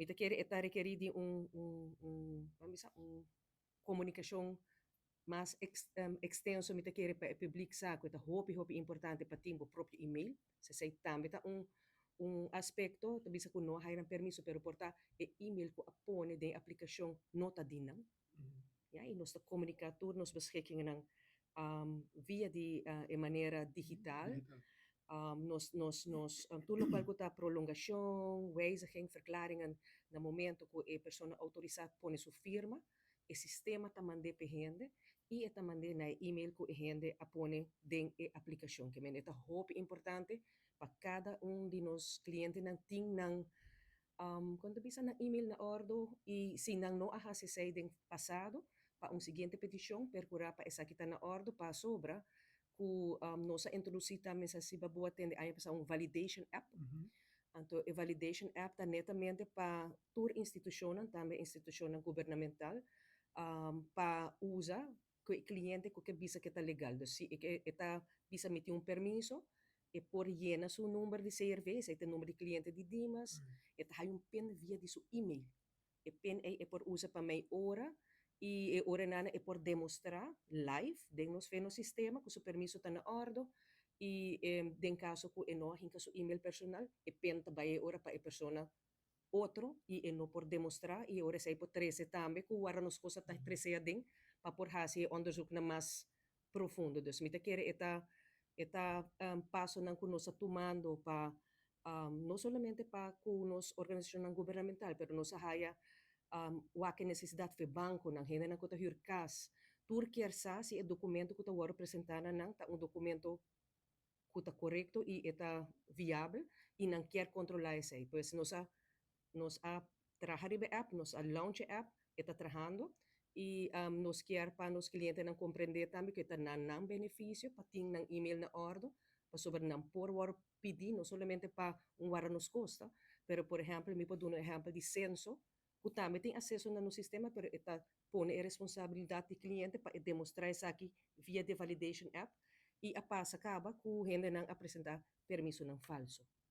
Mi ta kere e ta rekerí di un, ban bisa, un komunikashon mas ekstenso, mi ta kere, pa e públiko sa ku ta hopi hopi importante pa tin bo propio e-mail. Esei tambe ta un aspekto, ta bisa ku no a permiso, pero por ta e e-mail ku a pone den aplikashon no ta di nan. Ja, i nos ta komuniká tur nos beschikkingen via di manera digital. Digital. Nos tur loke ku ta prolongashon, wijziging, verklaringen, na momento ku e persona outorisá pone su firma, e sistema ta mand'é pa hende i e ta mand'é na e-mail ku e hende a pone den e aplikashon. Ke men ta hopi importante pa kada un di nos klientenan tin nan kuantu bisa nan e-mail na òrdu i si nan no a hasi esei den pasado, pa un siguiente petishon, perkurá pa esaki ta na òrdu pasobra ku nos a introdusí tambe, si bo a tende aña pasá, un validation app. Anto, e validation app ta netamente pa tur institushon, tambe institushon gubernamental, pa usa ku e kliente ku ke bisa ku ta legal. Dus si e ta bisa mi tin un permiso, e por yena su number di CRV, esei ta e number di kliente di Dimas, e ta un pin via di su e-mail. E pin ei e por usa pa mei ora i e ora nan e por demostrá live den nos nos sistema ku su permiso ta na òrdu i den kaso ku e no hinka su e-mail personal, e pin ta bai e ora pa e persona otro i e no por demostrá i ora esei por trese tambe ku Warda Nos Kosta ta trese aden pa por hasi onderzoek na mas profundo. Dus mi ta kere e ta pasonan ku nos ta tumando pa no solamente pa ku nos organisashon gubernamental, pero nos a haya wak e nesesidat for bankonan, hendenan ku ta huur kas. Tur kier sa si e dokumento ku ta wòrdu presentá na nan ta un dokumento ku ta korekto i ta viabel i nan kier kontrolá esei. Pues nos a traha riba app, nos a launch e app, e ta trahando i nos kier pa nos klientenan komprendé tambe ku ta na nan benefisio pa tin nan e-mail na òrdu, pasobra nan por wòrdu pidi no solamente pa un Warda Nos Kosta, pero por ehèmpel, mi por duna un ehèmpel di senso, ku tambe tin akseso na nos sistema, pero ta pone e responsabilidat di kliente pa demostrá esaki via di validation app i a pasa kaba ku hendenan a presentá permisonan falsu.